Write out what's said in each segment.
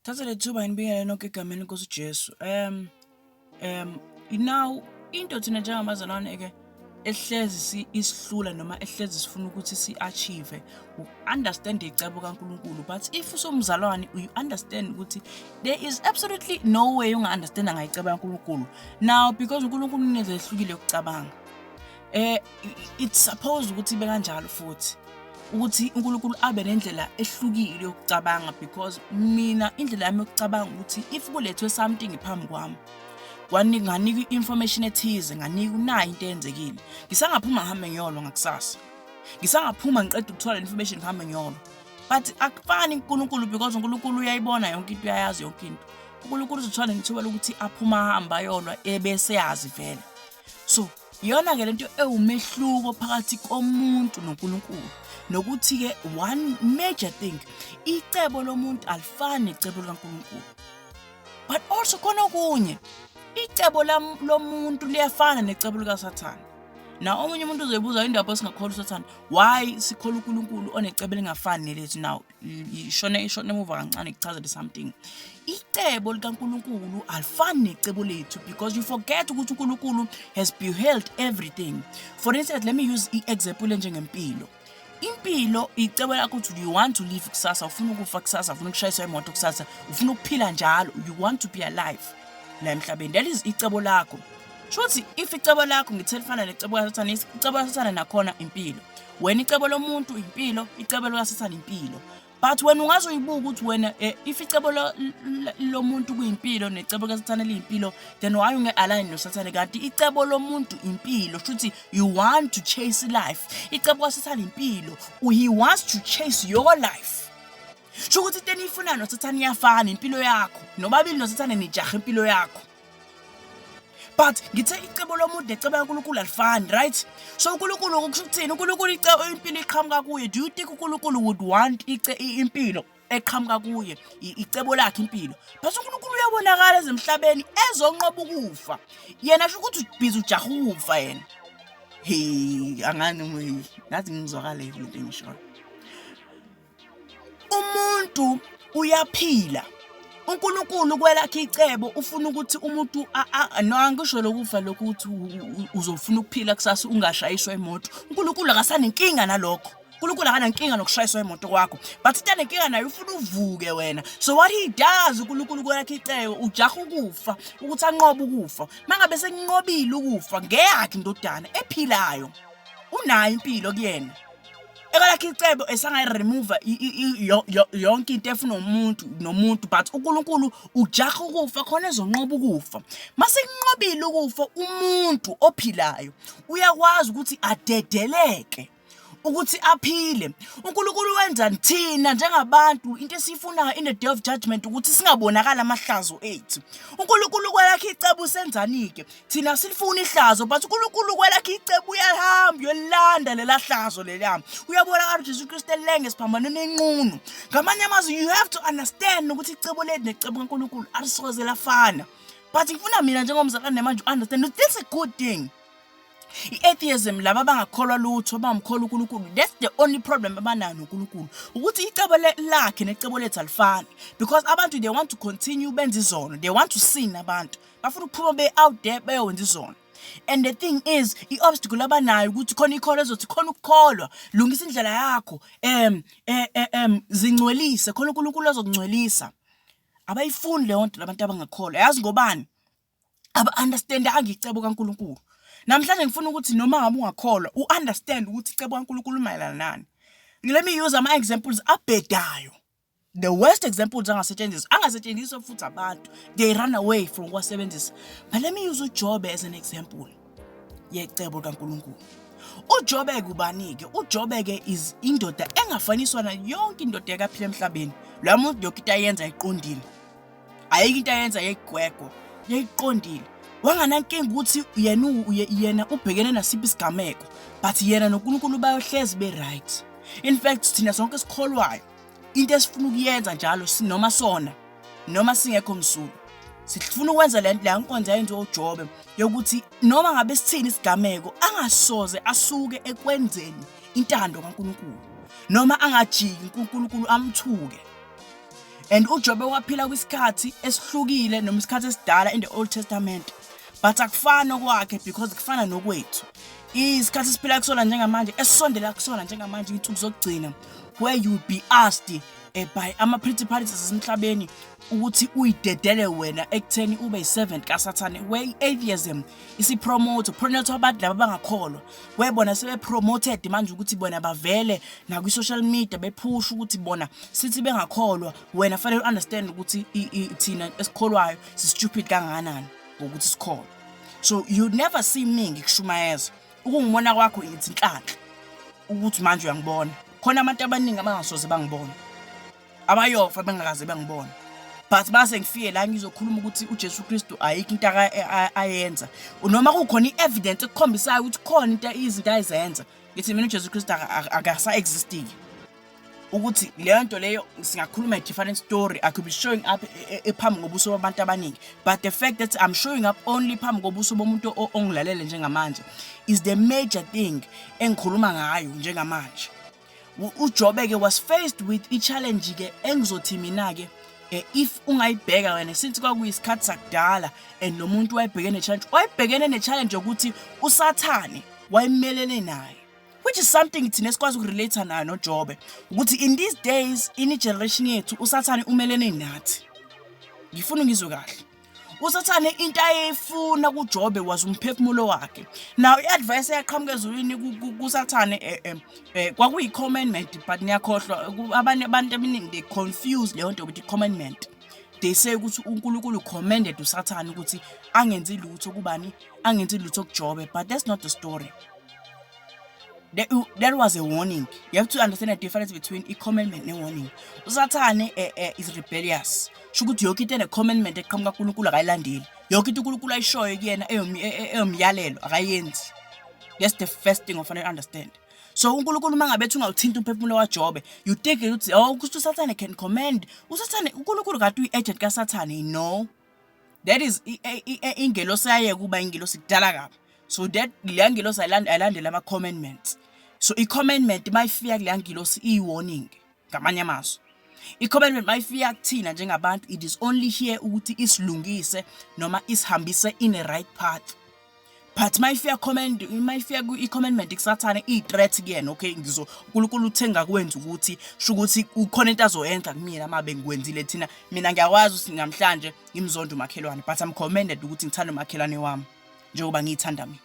Thatha le thuba nginibingelele nonke egameni lenkosi uJesu. Um now into thina njengabazalwane ke ehlezi isihlula noma ehlezi sifuna ukuthi si-achieve u-understand icebo kaNkulunkulu, but if usumzalwane, you understand ukuthi there is absolutely no way unga-understanda ngayicebo kaNkulunkulu now, because uNkulunkulu unendlela ehlukile yokucabanga. It's supposed ukuthi ibe kanjalo futhi, ukuthi uNkulunkulu abe nendlela ehlukile yokucabanga, because mina indlela yami yokucabanga ukuthi if kulethwe something phambi kwami, kwanika, nganika i-information ethize, nganika unayo into eyenzekile, ngisangaphuma ngihambe ngiyolwa ngakusasa, ngisangaphuma ngiqeda ukuthola le information, ngihambe ngiyolwa. But akufani uNkulunkulu, because uNkulunkulu uyayibona yonke into, uyayazi yonke into. uNkulunkulu uzothola nethuba lokuthi aphuma ahambe ayolwa ebese yazi vele. So iyona-ke lento ewumehluko phakathi komuntu noNkulunkulu, nokuthi-ke one major thing, icebo lomuntu alifani necebo likaNkulunkulu. But also khona okunye, icebo lomuntu liyafana necebo likaSathane. Na omunye umuntu uzoyibuza indaba, esingakholwa uSathane, why sikholwa uNkulunkulu onecebo elingafani nelethu? Now ishone ishone emuva kancane, kuchazele something. Icebo likaNkulunkulu alifani necebo lethu because you forget ukuthi uNkulunkulu has beheld everything. For instance, let me use i-example enjengempilo. Impilo, icebo lakho ukuthi you want to live kusasa, ufuna ukufa kusasa, ufuna ukushayiswa imoto kusasa, ufuna ukuphila njalo, you want to be alive la emhlabeni. That is icebo lakho. Shuthi if icebo lakho ngithe lifana necebo kaSathane, icebo kaSathane nakhona impilo. Wena, icebo lomuntu impilo, icebo likaSathane impilo. But wena ungaze uyibuka ukuthi wena, if icebo lomuntu kuyimpilo necebo likaSathane liyimpilo, then why unge-align noSathane? Kanti icebo lomuntu impilo, shuthi you want to chase life. Icebo kaSathane impilo, he wants to chase your life. Sho ukuthi into eniyifunayo noSathane iyafana, impilo yakho. Nobabili noSathane nijaha impilo yakho. But ngithe icebo lomuntu necebo kaNkulunkulu alifani, right? So uNkulunkulu, kusho ukuthini? UNkulunkulu icebo, impilo iqhamuka kuye. Do you think uNkulunkulu would want impilo eqhamuka kuye, icebo lakhe impilo? But uNkulunkulu uyabonakala ezemhlabeni ezonqoba ukufa. Yena sho ukuthi ubhizi ujaha ukufa yena. Hey, angani ngathi ngizwakale into engishoyo. Umuntu uyaphila, uNkulunkulu kwelakhe icebo ufuna ukuthi umuntu, no, angisho lokufa lokhu, ukuthi uzofuna ukuphila kusasa, ungashayiswa imoto. uNkulunkulu akasanenkinga nalokho. uNkulunkulu akanankinga nokushayiswa imoto kwakho, but into anenkinga nayo, ufuna uvuke wena. So what he does, uNkulunkulu kwelakhe icebo ujaha ukufa ukuthi anqobe ukufa. Mangabe sekunqobile ukufa ngeyakhe indodana ephilayo, unayo impilo kuyena. Ekwelakhe icebo esangayi-remove yonke into efuna umuntu nomuntu, but uNkulunkulu ujaha ukufa khona ezonqoba ukufa. Mase kunqobile ukufa, umuntu ophilayo uyakwazi ukuthi adedeleke ukuthi aphile. UNkulunkulu wenzani? Thina njengabantu, into esiyifunayo in the day of judgment ukuthi singabonakala amahlazo ethu. UNkulunkulu kwelakhe icebo usenzani-ke? Thina silifuna ihlazo, but uNkulunkulu kwelakhe icebo uyahamba uyolanda lela hlazo leliya. Uyabonakala uJesu Kristu elenge esiphambanweni enqunu. Ngamanye amazwi, you have to understand ukuthi icebo lethu necebo kaNkulunkulu alisoze lafana. But ngifuna mina njengomzalwane manje u-understand this is a good thing. I-atheism, laba abangakholwa lutho, abangamkholwa uNkulunkulu, that's the only problem abanayo noNkulunkulu, ukuthi icebo lakhe necebo lethu alifani, because abantu, they want to continue benze izono, they want to sin. Abantu bafuna ukuphuma be out there beyowenza izono. And the thing is, i-obstacle abanayo ukuthi khona ikholo ezothi khona ukukholwa, lungisa indlela yakho, zingcwelise khona uNkulunkulu azokungcwelisa. Abayifuni leyo nto labantu abangakholwa. Yazi ngobani? Aba-understandanga icebo kaNkulunkulu. Namhlanje ngifuna ukuthi noma ngabe ungakholwa, u-understand ukuthi icebo kaNkulunkulu mayelana nani. Let me use ama-examples abhedayo, the worst examples angasetshenziswa, angasetshenziswa futhi abantu, they run away from ukuwasebenzisa. But let me use uJobe as an example yecebo kaNkulunkulu. uJobe kubani-ke? uJobe-ke is indoda engafaniswa nayo yonke indoda yakaphila emhlabeni. Lo muntu yonke into ayenza iqondile, ayikho into ayenza yayigwegwa, yayiqondile. Wanganankinga ukuthi yena ubhekene nasiphi isigameko, but yena noNkulunkulu bayohlezi be-right. In fact, thina sonke esikholwayo, into esifuna ukuyenza njalo, noma sona noma singekho msulwa, sifuna ukwenza le nto la nkonzo ayenziwa uJobe, yokuthi noma ngabe sithini isigameko, angasoze asuke ekwenzeni intando kaNkulunkulu, noma angajiki uNkulunkulu amthuke. And uJobe waphila kwisikhathi esihlukile noma isikhathi esidala in the Old Testament, but akufani okwakhe because kufana nokwethu. Isikhathi esiphila kusona njengamanje, esisondela kusona njengamanje, iy'nsuku zokugcina, where you be asked by ama-principalities asemhlabeni ukuthi uyidedele wena ekutheni ube yi-servant kaSathane, where i-atheism isipromote promote abantu laba abangakholwa, where bona sebe-promoted manje ukuthi bona bavele nakwi-social media bephusha ukuthi bona sithi bengakholwa. Wena fanele u-understand ukuthi thina esikholwayo si-stupid kangakanani ngokuthi sikholwe. So you never see me ngikushumayeza. Ukungibona kwakho ithi inhlanhla ukuthi manje uyangibona. Khona abantu abaningi abangasoze bangibona, abayofa bengakaze bangibona, but base ngifike la ngizokhuluma ukuthi uJesu Kristu ayikho into ayenza, noma kukhona i-evidence ekukhombisayo ukuthi khona into, izinto ayizenza. Ngithi mina uJesu Kristu akasa existing, ukuthi leyo nto leyo singakhuluma a different story. I could be showing up phambi ngobuso babantu abaningi, but the fact that I'm showing up only phambi kobuso bomuntu ongilalele njengamanje is the major thing engikhuluma ngayo njengamanje. UJobe ke was faced with i-challenge ke engizothi mina ke, if ungayibheka wena, since kwakuyisikhathi sakudala and lo muntu wayebhekene ne-challenge, wayebhekene ne-challenge yokuthi uSathane wayemelene naye, which is something thina esikwazi ukurelate nayo noJobe, ukuthi in these days, in generation yethu, uSathane umelene nathi. Ngifuna ngizwe kahle, uSathane into ayefuna kuJobe was umphefumulo wakhe. Now i-advice eyaqhamuka ezulwini kuSathane kwakuyi-commandment, but niyakhohlwa, abanye abantu abaningi they confuse leyo nto ukuthi commandment. They say ukuthi uNkulunkulu commanded uSathane ukuthi angenzi lutho kubani, angenzi lutho kuJobe, but that's not the story. That was a warning. You have to understand the difference between i-commandment ne-warning. USathane is rebellious, sho ukuthi yonke into ene-commandment eqhamuka kuNkulunkulu akayilandeli. Yonke into uNkulunkulu ayishoyo kuyena eyomyalelo akayenzi. That's the first thing ofanele understand. So uNkulunkulu uma ngabe ethi ungawuthinta umphefumulo waJobe, you think ukuthi, oh, ukuthi uSathane can command uSathane, uNkulunkulu kade uyi-agent kaSathane. No, that is ingelosi ayeke kuba ingelosi kudala kabi. So that leya ngelosi ayilandela ama-commandments. So i-commandment mayifika kuleya ngelosi iyi-warning. Ngamanye amazwi, i-commandment mayifika kuthina njengabantu, it is only here ukuthi isilungise noma isihambise in a right path, but mayifika command, mayifika i-commandment kuSathane, iyi-threat kuyena. Okay, ngizo uNkulunkulu uthe ngakwenza ukuthi, sho ukuthi kukhona into azoyenza kumina uma bengikwenzile. Thina, mina ngiyakwazi ukuthi namhlanje ngimzonde umakhelwane, but I'm commanded ukuthi ngithande umakhelwane wami njengoba ngiyithanda mina.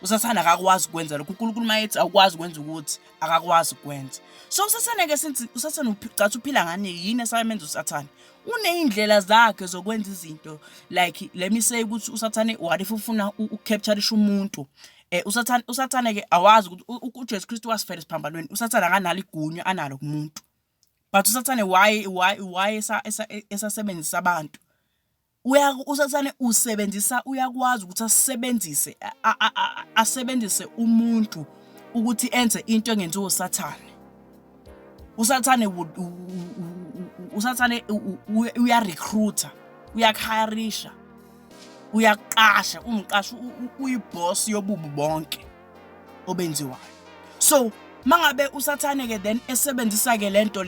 USathane akakwazi ukwenza lokho. UNkulunkulu mayethi awukwazi ukwenza ukuthi, akakwazi ukwenza. So uSathane ke, since uSathane cathi uphila ngani, yini esamenza uSathane? Uney'ndlela zakhe zokwenza izinto. Like, let me say ukuthi uSathane, what if ufuna ukucapturisha umuntu? USathane ke awazi ukuthi uJesu Kristu wasifela esiphambanweni. USathane akanalo igunya analo kumuntu, but uSathane why esasebenzisa abantu? Uya uSathane usebenzisa, uyakwazi ukuthi asebenzise asebenzise umuntu ukuthi enze into engenziwa uSathane. uSathane would uSathane uya-recruiter, uyakuhirisha, uyaqasha, umqasha, uyiboss yobubi bonke obenziwayo. So mangabe uSathane ke then esebenzisa ke lento,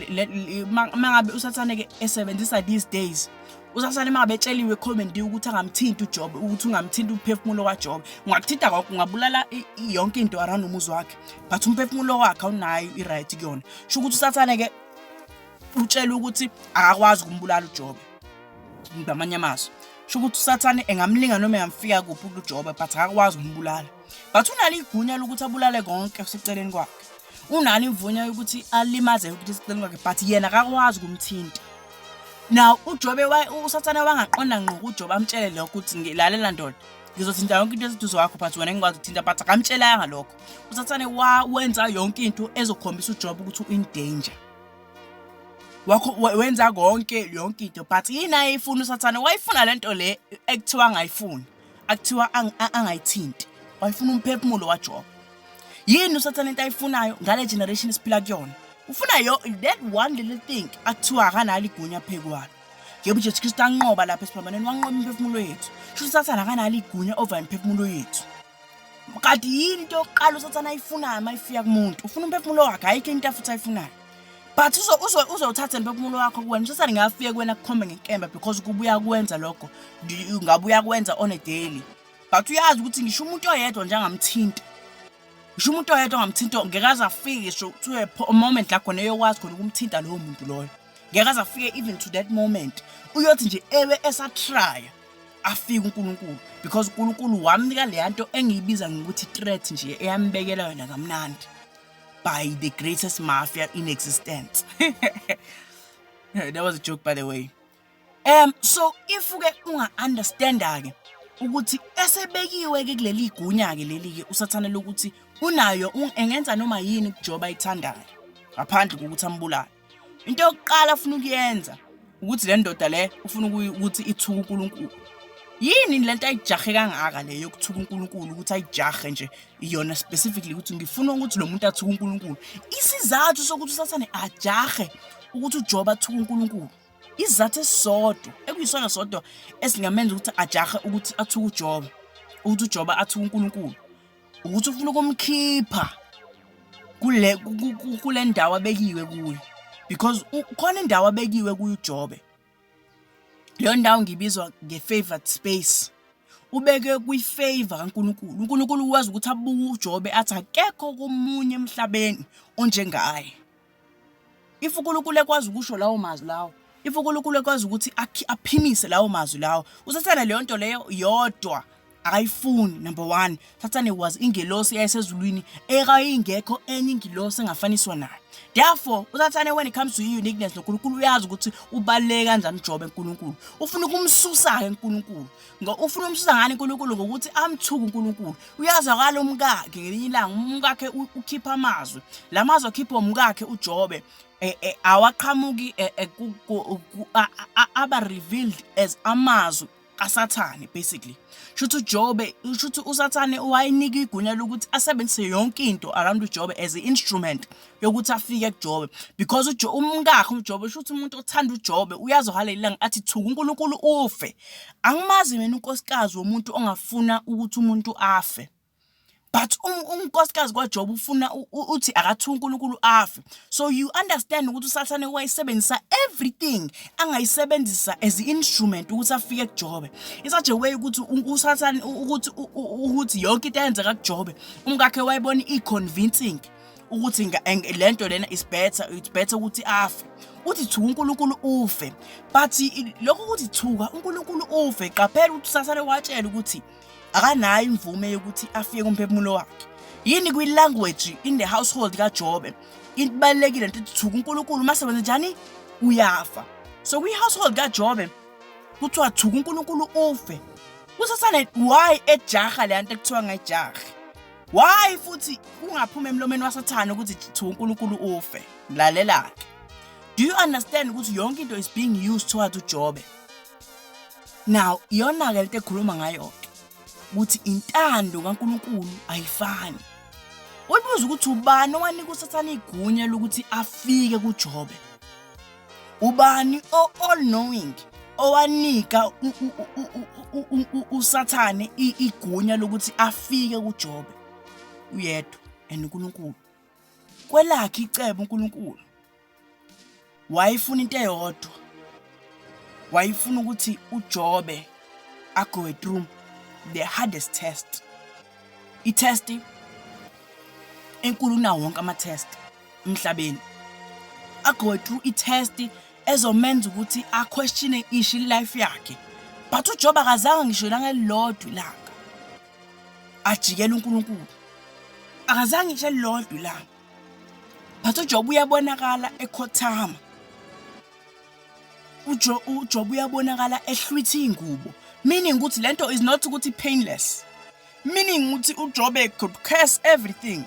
mangabe uSathane ke esebenzisa these days, uSathane mangabe etsheliwe command ukuthi angamthinti uJob, ukuthi ungamthinti umphefumulo waJob, ungakuthinta konke, ungabulala yonke into around umuzi wakhe, but umphefumulo wakhe awunayo i-right kuyona. Sho ukuthi uSathane ke utshela ukuthi akakwazi ukumbulala uJobe. Ngamanye amazwi, sho ukuthi uSathane engamlinga noma engamfika kuphi uJobe, but akakwazi ukumbulala. But unalo igunya lokuthi abulale konke okuseceleni kwakhe, unalo imvunya yokuthi alimaze yonke into eseceleni kwakhe, but yena akakwazi ukumthinta. Now uJobe, uSathane wangaqonda ngqo kuJobe amtshele lokho ukuthi, "Ngilalela ndoda, ngizothinta yonke into eseduze kwakho, but wena ngikwazi ukuthinta." But akamtshelanga lokho. USathane wenza yonke into ezokhombisa uJobe ukuthi u-in danger. Wakho wenza konke, yonke into, but yini ayifuna uSathane? Wayifuna lento le ekuthiwa angayifuni, akuthiwa angayithinti. Wayifuna umphefumulo waJob. Yini uSathane into ayifunayo ngale generation esiphila kuyona? Ufuna yo that one little thing akuthiwa akanalo igunya phezu kwalo. Yebo, uJesu Kristu anqoba lapha esiphambanweni, wanqoba imiphefumulo yethu. Sho uSathane akanalo igunya over imiphefumulo yethu. Kanti yini into yokuqala uSathane ayifunayo uma ifika kumuntu? Ufuna umphefumulo wakhe, ayikho into futhi ayifunayo. But uzowuthatha umphefumulo wakho kuwena. Usathane ngafika kuwena kukhombe ngenkemba because kubuya kwenza lokho. Ngabe uyakwenza on a daily. But uyazi ukuthi ngisho umuntu oyedwa nje angamthinta. Ngisho umuntu oyedwa angamthinta ngeke aze afike ngisho to a moment la khona eyokwazi khona ukumthinta lowo muntu loyo. Ngeke aze afike even to that moment. Uyothi nje ewe esatrya afike uNkulunkulu because uNkulunkulu wamnika leya nto engiyibiza ngokuthi threat nje eyambekela yona kamnandi by the greatest mafia in existence. That was a joke, by the way. So if ke unga understanda ke ukuthi esebekiwe ke kuleli gunya ke leli ke uSathane lokuthi unayo engenza noma yini kuJob ayithandayo ngaphandle kokuthi ambulale. Into yokuqala afuna ukuyenza ukuthi le ndoda le ufuna ukuthi ithuke uNkulunkulu. Yini lento ayijahe kangaka le yokuthuka uNkulunkulu, ukuthi ayijahe nje yona specifically ukuthi ngifuna ukuthi lo muntu athuke uNkulunkulu? Isizathu sokuthi uSathane ajahe ukuthi uJob athuke uNkulunkulu, isizathu esisodwa ekuyisona sodwa esingamenza ukuthi ajahe ukuthi athuke uJob, ukuthi uJob athuke uNkulunkulu, ukuthi ufuna ukumkhipha kule ndawo abekiwe kuyo, because khona indawo abekiwe kuyo uJobe. Leyo ndawo ngibizwa nge-favored space. Ubeke kwi-favor kaNkulunkulu. uNkulunkulu ukwazi ukuthi abuke uJobe athi akekho komunye emhlabeni onjengaye. If uNkulunkulu ekwazi ukusho lawo mazwi lawo, if uNkulunkulu ekwazi ukuthi aphimise lawo mazwi lawo, uSathane leyo nto leyo yodwa akayifuni. Number one, Sathane was ingelosi eyayisezulwini ekayingekho enye ingilosi engafaniswa nayo. Therefore uSathane, when it comes to uniqueness noNkulunkulu, uyazi ukuthi ubaluleke kanjani uJobe. uNkulunkulu ufuna ukumsusa-ke uNkulunkulu. Ufuna umsusa ngani uNkulunkulu? Ngokuthi amthuke uNkulunkulu. Uyazwakala umkakhe ngelinye ilanga, umkakhe ukhipha amazwi. La mazwi akhipha umkakhe uJobe awaqhamuki, aba revealed as amazwi kaSathane basically. Shuthi uJobe, shuthi uSathane wayenika igunya lokuthi asebenzise yonke into around uJobe as an instrument yokuthi afike kuJobe, because umkakhe uJobe, shuthi umuntu othanda uJobe, uyazwakala ilanga athi thuka uNkulunkulu ufe. Angimazi mina unkosikazi womuntu ongafuna ukuthi umuntu afe, but unkosikazi kwaJob ufuna uthi akathuka uNkulunkulu afe. So you understand ukuthi uSathane wayesebenzisa everything angayisebenzisa as instrument ukuthi afike kuJobe in such a way ukuthi uSathane ukuthi yonke into eyenzeka kuJobe, umkakhe wayebona i-convincing ukuthi lento lena is better, it's better ukuthi afe, uthi thuka uNkulunkulu ufe. But lokho ukuthi thuka uNkulunkulu ufe, qaphela ukuthi uSathane watshela ukuthi akanayo imvume yokuthi afike kumphefumulo wakhe. Yini kwi-language in the household kaJobe ibalulekile into ethi thuka uNkulunkulu, mase wenze njani? Uyafa. So kwi-household kaJobe kuthiwa thuka uNkulunkulu ufe. USathane why ejaha le nto ekuthiwa ngayijahi? Why futhi kungaphuma emlomeni waSathane ukuthi thuka uNkulunkulu ufe? Lalela-ke, do you understand ukuthi yonke into is being used towards uJobe now? Iyona-ke lento ekhuluma ngayo-ke ukuthi intando kaNkulunkulu ayifani. Uyibuza ukuthi ubani owanika uSathane igunya lokuthi afike kuJobe? Ubani o-all knowing owanika uSathane igunya lokuthi afike kuJobe? Uyedwa and uNkulunkulu kwelakhe icebo, uNkulunkulu wayefuna into eyodwa, wayefuna ukuthi uJobe ago through the hardest test, i-test enkulu kunawo wonke ama-test emhlabeni, ago through i-test ezomenza ukuthi a-questione isho life yakhe. But uJob akazange ngisho nangelilodwa ilanga ajikela uNkulunkulu, akazange ngisho elilodwa ilanga. But uJob uyabonakala ekhothama, uJob uyabonakala ehlwitha ingubo, meaning ukuthi lento is not ukuthi painless, meaning ukuthi uJobe could curse everything,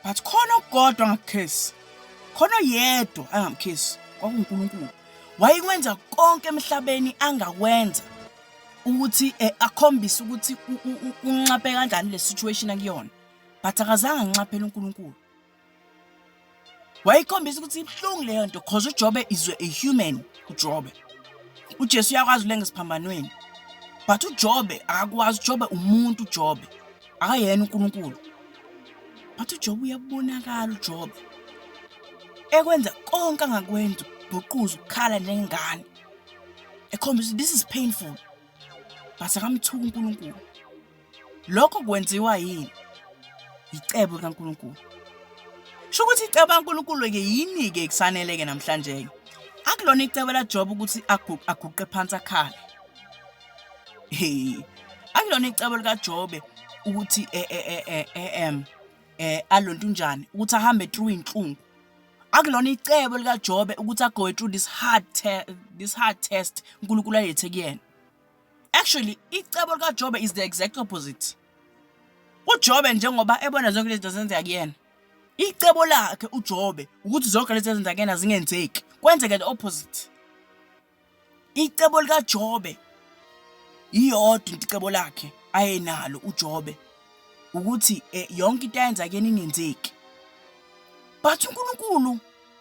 but khona okukodwa angakukhesi, khona oyedwa angamkhesi, kwakuNkulunkulu. Wayekwenza konke emhlabeni angakwenza ukuthi akhombise ukuthi unxaphe kanjani le situation akuyona, but akazange anxaphele uNkulunkulu. Wayikhombisa ukuthi ibuhlungu leyo nto cause uJobe is a human. UJobe, uJesu uyakwazi ulenga esiphambanweni, but uJobe akakwazi. UJobe umuntu, uJobe akayena uNkulunkulu, but uJobe uyabonakala, uJobe. Ekwenza konke angakwenza, ukubhuquza, ukukhala njengengane, ekhombisa ukuthi this is painful, but akamthuka uNkulunkulu. Lokho kwenziwa yini? Icebo likaNkulunkulu. Sho ukuthi icebo kaNkulunkulu-ke yini-ke kusanele-ke namhlanje-ke? Akulona icebo laJobe ukuthi aguqe phansi akhale. Hey, akulona icebo likaJobe ukuthi alontunjani, ukuthi ahambe through inhlungu. Akulona icebo likaJobe ukuthi ago through this hard test uNkulunkulu alethe kuyena. Actually, icebo likaJobe is the exact opposite. UJobe njengoba ebona zonke lezi zinto zenzeka kuyena, icebo lakhe uJobe ukuthi zonke lezi zinto kuyena zingenzeki, kwenzeke the opposite. Icebo likaJobe iyodwa into, icebo lakhe ayenalo uJobe ukuthi yonke into ayenza kuyena ingenzeki. But uNkulunkulu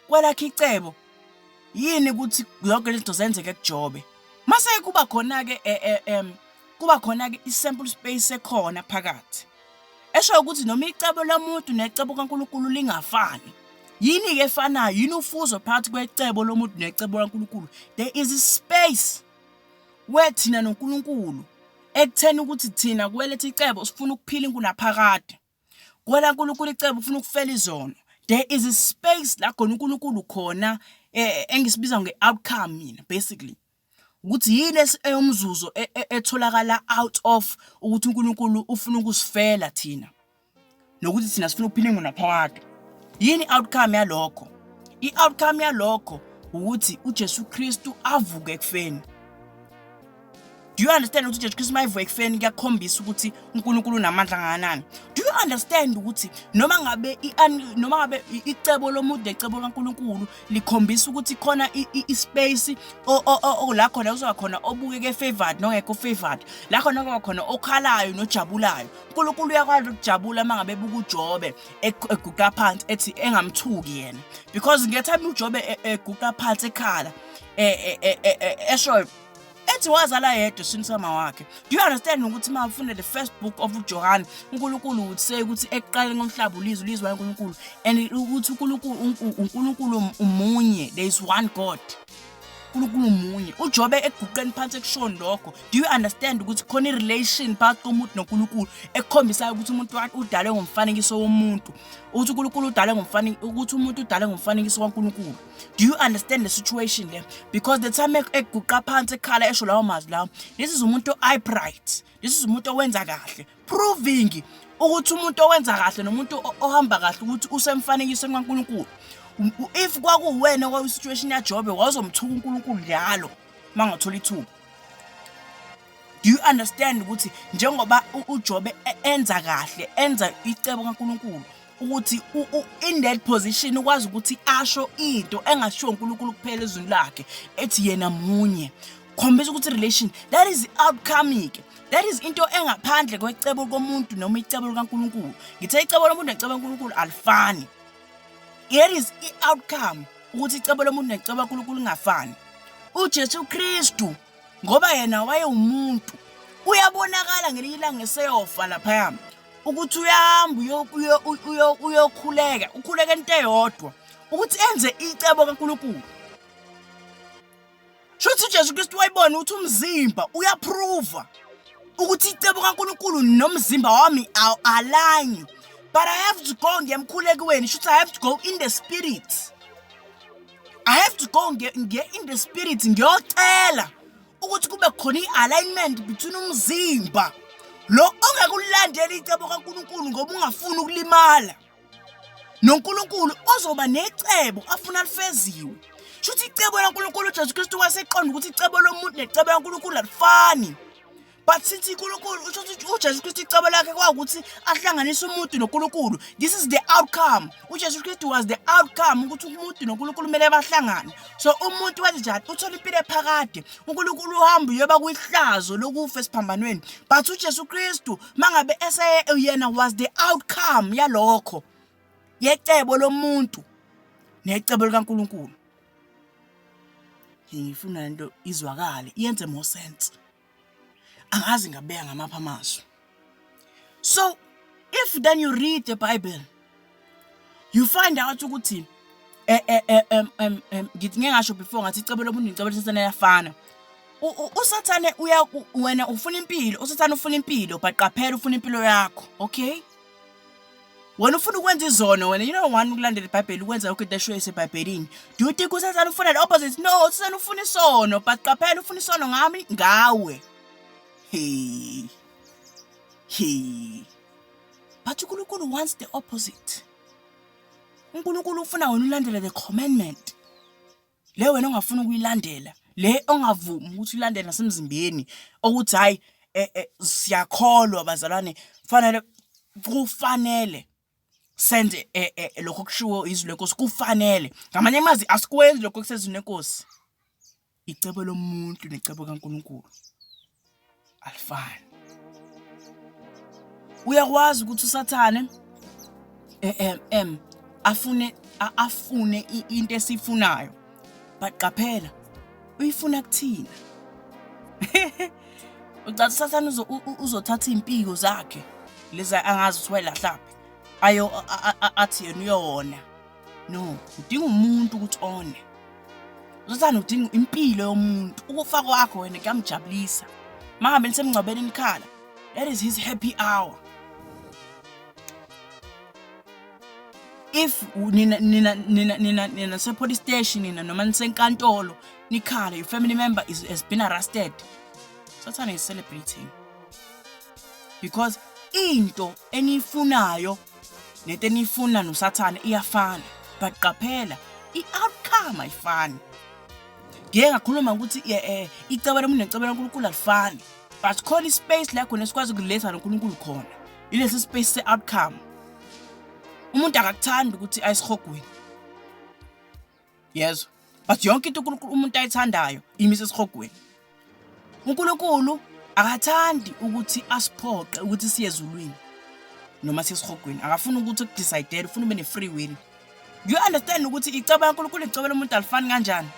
kwelakhe icebo yini ukuthi zonke lezi zinto zenzeke kuJobe. Mase kuba khona-ke kuba khona-ke i-sample space ekhona phakathi esho ukuthi noma icebo lomuntu necebo kaNkulunkulu lingafani, yini-ke efanayo? Yini ufuzo phakathi kwecebo lomuntu necebo kaNkulunkulu? There is a space where thina noNkulunkulu, ekutheni ukuthi thina kweletha icebo sifuna ukuphila ingunaphakade, kwela uNkulunkulu icebo ufuna ukufela izono. There is a space la khona uNkulunkulu khona, engisibiza nge-outcome mina basically, ukuthi yini eyomzuzo etholakala out of ukuthi uNkulunkulu ufuna ukusifela thina nokuthi thina sifuna ukuphila ingunaphakade. Yini i-outcome yalokho? I-outcome yalokho ukuthi uJesu Kristu avuke ekufeni. Do you understand ukuthi uJesu Kristu mayevuka ekufeni kuyakhombisa ukuthi uNkulunkulu unamandla kangakanani? Do you understand ukuthi noma ngabe icebo lomuntu necebo kaNkulunkulu likhombisa ukuthi khona i-space la khona kuzoba khona obukeke favored nongekho favored, la khona kuzoba khona okhalayo nojabulayo? uNkulunkulu uyakwazi ukujabula uma ngabe ebuka uJobe eguqa phansi ethi engamthuki yena, because nge-time uJobe eguqa phansi ekhala, esho ethi wazala yedwa esiswini sikama wakhe, do you understand ukuthi uma ufunda the first book of uJohn, uNkulunkulu would say ukuthi ekuqaleni komhlaba ulizwi, ulizwi wayeNkulunkulu, and ukuthi uNkulunkulu umunye, there is one God, uNkulunkulu munye. UJobe eguqeni phansi ekushoni lokho, do you understand ukuthi khona i-relation phakathi komuntu noNkulunkulu ekukhombisayo ukuthi umuntu udalwe ngomfanekiso womuntu, ukuthi uNkulunkulu udalwe ngomfanekiso, ukuthi umuntu udalwe ngomfanekiso kaNkulunkulu? Do you understand the situation there? Because the time eguqa phansi ekhala esho lawo mazwi lawo, this is umuntu o-upright, this is umuntu owenza kahle, proving ukuthi umuntu owenza kahle nomuntu ohamba kahle ukuthi usemfanekisweni kaNkulunkulu. If kwakuwena kwayi-situation yaJobe, wawuzomthuka uNkulunkulu njalo uma ngathola ithuba. Do you understand ukuthi njengoba uJobe enza kahle, enza icebo kaNkulunkulu, ukuthi in that position ukwazi ukuthi asho into engashiwo uNkulunkulu kuphela ezwini lakhe, ethi yena munye, khombisa ukuthi relation, that is the outcome ke, that is into engaphandle kwecebo komuntu noma icebo likaNkulunkulu. Ngithe icebo lomuntu necebo kaNkulunkulu alifani. Here is i-outcome ukuthi icebo lomuntu necebo kaNkulunkulu lingafani. UJesu Kristu, ngoba yena wayewumuntu, uyabonakala ngelinye ilanga eseyofa laphaya ukuthi uyahamba uyokhuleka, ukhuleka into eyodwa, ukuthi enze icebo kaNkulunkulu. Shuthi uJesu Kristu wayibona ukuthi umzimba uyaprova ukuthi icebo kaNkulunkulu nomzimba wami align, but I have to go ngiyemkhulekweni. Shuthi I have to go in the spirit, I have to go nge in the spirit ngiyocela ukuthi kube khona i-alignment between umzimba lo ongeke ulandele icebo kaNkulunkulu ngoba ungafuni ukulimala noNkulunkulu ozoba necebo afuna lifeziwe. Shuthi icebo laNkulunkulu, uJesu Kristu waseqonda ukuthi icebo lomuntu necebo laNkulunkulu alifani, but sithi uNkulunkulu, usho ukuthi uJesu Kristu icebo lakhe kwawukuthi ahlanganise umuntu noNkulunkulu. This is the outcome. UJesu Kristu was the outcome ukuthi umuntu noNkulunkulu kumele bahlangane. So umuntu wenze njani? Uthola impilo ephakade. UNkulunkulu uhamba uyoba kwihlazo lokufa esiphambanweni, but uJesu Kristu mangabe ese yena was the outcome yalokho, yecebo lomuntu necebo likaNkulunkulu. Ngifuna lento izwakale, iyenze more sense. Angazi ngabeka ngamapha amazwi. So if then you read the Bible, you find out ukuthi Eh eh eh em em em ngithi ngeke ngasho before ngathi icebo lomuntu necebo lesathane liyafana. USathane uya wena ufuna impilo, uSathane ufuna impilo, but qaphela ufuna impilo yakho, okay? Wena ufuna ukwenza izono wena, you know one ukulandela iBhayibheli ukwenza yonke into eshoyo eseBhayibhelini. Do you think uSathane ufuna the opposite? No, uSathane ufuna isono, but qaphela ufuna isono ngami ngawe. Hey. Hey. But uNkulunkulu wants the opposite. uNkulunkulu ufuna wena ulandele the commandment. Le wena ongafuni ukuyilandela, le ongavumi ukuthi uyilandele nasemzimbeni ukuthi hayi eh, eh, siyakholwa bazalwane fanele kufanele senze eh, eh, lokho kushiwo izwi lenkosi kufanele ngamanye amazwi asikwenzi lokho kusezwini lenkosi Icebo lomuntu necebo kaNkulunkulu alifani. Uyakwazi ukuthi uSathane eh, em afune afune into esifunayo. But qaphela uyifuna kuthina. Ucathi uSathane uzothatha impiko zakhe lezi angazi ukuthi wayilahlaphi ayo athi yena uyona. No, udinga umuntu ukuthi one. Usathane udinga impilo yomuntu. Ukufa kwakho wena kuyamjabulisa. Mangabe nisemngcwabeni nikhala, that is his happy hour. If nina nina nina nina nina se police station nina noma nisenkantolo nikhala your family member is has been arrested. Sathane is celebrating. Because into eniyifunayo nento eniyifuna nosathane iyafana but qaphela i-outcome ayifani ngike ngakhuluma ukuthi eh, eh, icebo lomuntu necebo laNkulunkulu alifani but khona ispace la khona esikwazi ukuletha noNkulunkulu khona ilesi space se-outcome umuntu akakuthandi ukuthi ayisihogweni Yezwa. But yonke into uNkulunkulu umuntu ayithandayo imise esihogweni. uNkulunkulu akathandi ukuthi asiphoqe ukuthi siye ezulwini noma siye esihogweni. Akafuni ukuthi ukudecide, ufuna ube ne-free will. Do you understand ukuthi icebo kaNkulunkulu icebo lomuntu alifani kanjani?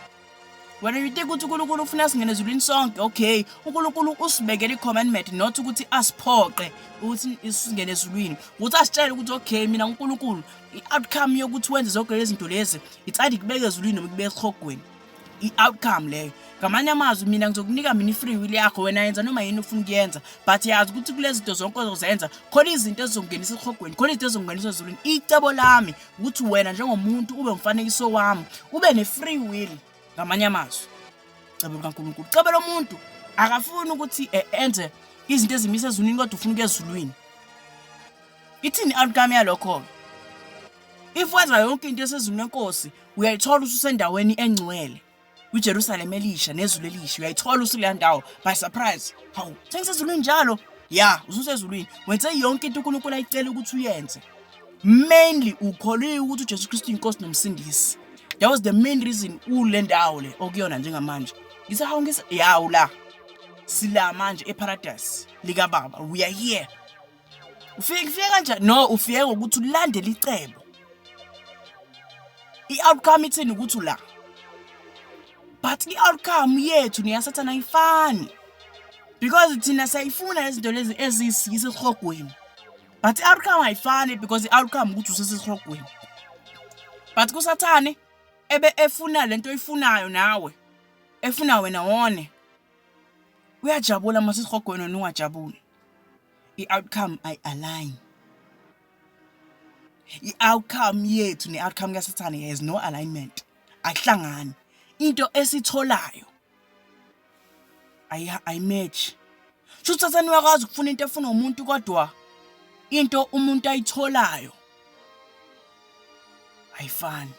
Wena you think ukuthi uNkulunkulu ufuna singene ezulwini sonke? Okay, uNkulunkulu usibekele i-commandment not ukuthi asiphoqe ukuthi singene ezulwini. Ukuthi asitshele ukuthi okay mina uNkulunkulu i-outcome yokuthi wenze zonke lezi zinto lezi it's either ikubeka ezulwini noma ikubeka esihogweni i-outcome leyo ngamanye amazwi mina ngizokunika mina i-free will yakho wena yenza noma yini ufuna ukuyenza but yazi ukuthi kulezi zinto zonke ozozenza khona izinto ezizongenisa esihogweni khona izinto ezizongenisa ezulwini icebo lami ukuthi wena njengomuntu ube umfanekiso wami ube ne-free will ngamanye amazwi cebo likaNkulunkulu cebo lomuntu akafuni ukuthi eh, enze izinto ezimisa ezulwini kodwa ufuna ukuya ezulwini Ithini i-outcome yalokho-ke? If wenza yonke into esezulwini lenkosi, uyayithola ususendaweni engcwele. KwiJerusalem elisha nezulu elisha, uyayithola usukuleya ndawo by surprise. Hawu, sengisezulwini njalo? Ya, ususezulwini. Wenze yonke into uNkulunkulu ayicela ukuthi uyenze. Mainly ukholiwe ukuthi uJesu Kristu inkosi nomsindisi. That was the main reason ule ndawo le okuyona njengamanje. Ngise hawu ngise yawu la. Sila manje eparadise lika baba. We are here. Ufike kufike kanjani? No, ufike ngokuthi ulandele icebo. I-outcome ithini ukuthi ula. But i-outcome yethu neyasathana ayifani. Because thina siyayifuna lezi zinto lezi ezisiyisa esihogweni. But i-outcome ayifani because i-outcome ukuthi usesesihogweni. But kusathane ebe efuna lento oyifunayo nawe. Efuna wena wone. Uyajabula mase esihogweni wena ungajabuli. I-outcome ayi-align. I-outcome yethu ne-outcome kaSathane has no alignment. Ayihlangani. Into esitholayo ayimatch. Shuthi uSathane uyakwazi ukufuna into efuna umuntu kodwa into umuntu ayitholayo ayifani.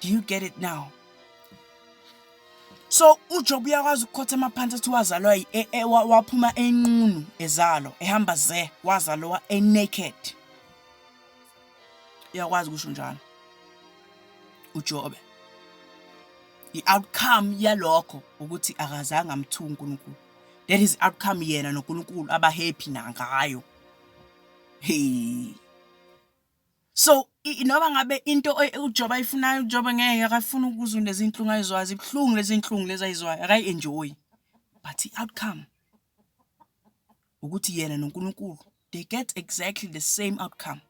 Do you get it now? So uJob uyakwazi ukukhothama phansi athi wazalwa e, e, waphuma enqunu ezalwa ehamba ze wazalwa enaked. Uyakwazi ukusho njalo uJobe. I-outcome yalokho ukuthi akazange amthuke uNkulunkulu. That is outcome yena noNkulunkulu aba happy nangayo. Hey. So noma ngabe into uJobe ayifunayo uJobe ngeke akafuni ukuzwa lezi zinhlungu ayizwayo zibuhlungu lezi zinhlungu lezi ayizwayo akayi-enjoy but i-outcome ukuthi yena noNkulunkulu they get exactly the same outcome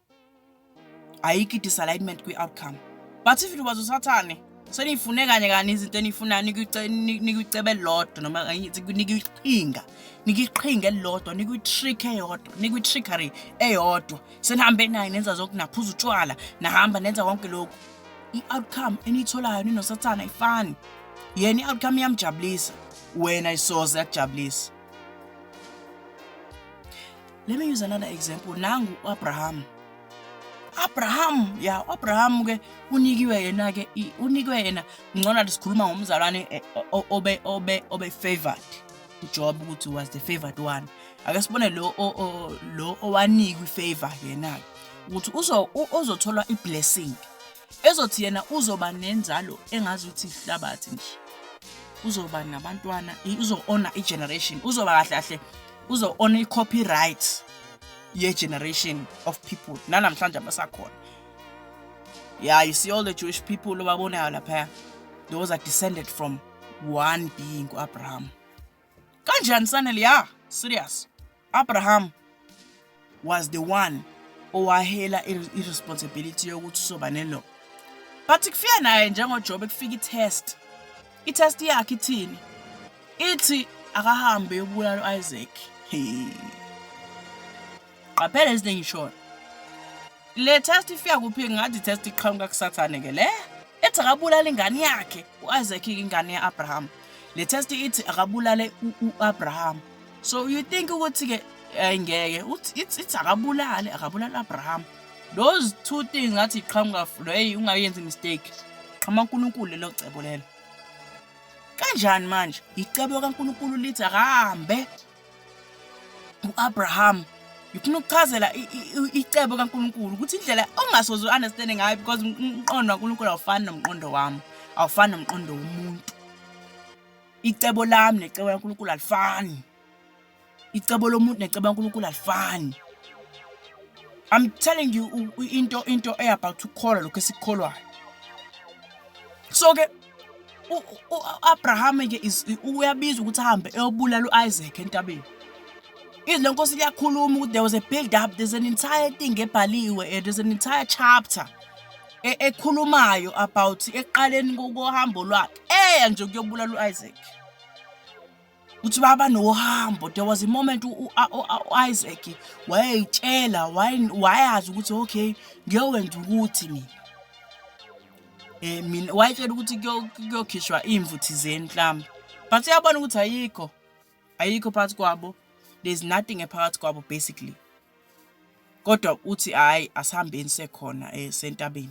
ayikho i-disalignment kwi-outcome. But if it was uSathane, seniyifune kanye kanye izinto eniyifunayo, nikuyicebe elilodwa, noma nikuyiqhinga, nikiqhinga elilodwa, nikuyi-trick eyodwa, nikuyi-trickery eyodwa, senihambe naye nenza zonke, naphuza utshwala, nahamba nenza konke lokhu, i-outcome eniyitholayo ninoSathane ayifani. Yena i-outcome iyamjabulisa, wena isoze yakujabulisa. Let me use another example. Nangu u-Abraham. Abraham, ya, Abraham ke unikiwe yena ke, unikwe yena ngcono sikhuluma ngomzalwane obe favored. UJob ukuthi was the favored one. Ake sibone lo owanikwa ifavor yena ukuthi uzothola iblessing. Ezothi yena uzoba nenzalo engazi ukuthi ihlabathi nje. Uzoba nabantwana, uzo-owna i-generation, uzoba kahle kahle uzo-owna i-copyright ye-generation of people nanamhlanje abasakhona. Yeah, you see all the Jewish people obabonayo lapha, those are descended from one being, uAbraham. Kanjani Sanele? Yeah, serious. Abraham was the one owahela i-responsibility yokuthi uzoba nelo. But kufika naye njengoJobe, kufika i-test. I-test yakhe ithini? Ithi akahambe yobulala u-Isaac. Qaphela izinto engishoyo. Le test ifika kuphi? Ngathi i-test iqhamuka kuSathane ke le. Ethi akabulala ingane yakhe, u-Isaac, ingane ya-Abraham. Le test ithi akabulale u-Abraham. So you think ukuthi ke ngeke uthi it's akabulale Abraham. Those two things ngathi iqhamuka, hey, ungayenzi mistake. Qhama uNkulunkulu lelo cebo lelo. Kanjani manje? Icebo kaNkulunkulu lithi akahambe uAbraham. Ngifuna ukuchazela icebo kaNkulunkulu ukuthi indlela ongasoze u-understand ngayo, because umqondo kaNkulunkulu awufani nomqondo wami, awufani nomqondo womuntu. Icebo lami necebo kaNkulunkulu alifani. Icebo lomuntu necebo kaNkulunkulu alifani. I'm telling you into e-about ukukholwa lokho esikukholwayo. So ke u-Abraham ke uyabizwa ukuthi ahambe eyobulala u-Isaac entabeni. Izwi leNkosi liyakhuluma ukuthi there was a build up, there's an entire thing ebhaliwe, there's an entire chapter ekhulumayo about ekuqaleni kohambo lwakhe eya nje kuyobulala u-Isaac. Uthi baba nohambo, there was a moment u-Isaac wayeyitshela, wayazi ukuthi okay, ngiyowenza ukuthi mina mina wayetshela ukuthi kuyokhishwa imvu thizeni mhlawumbe, but uyabona ukuthi ayikho phakathi kwabo, there's nothing ephakathi kwabo basically. Kodwa uthi hayi, asihambeni sekhona sentabeni,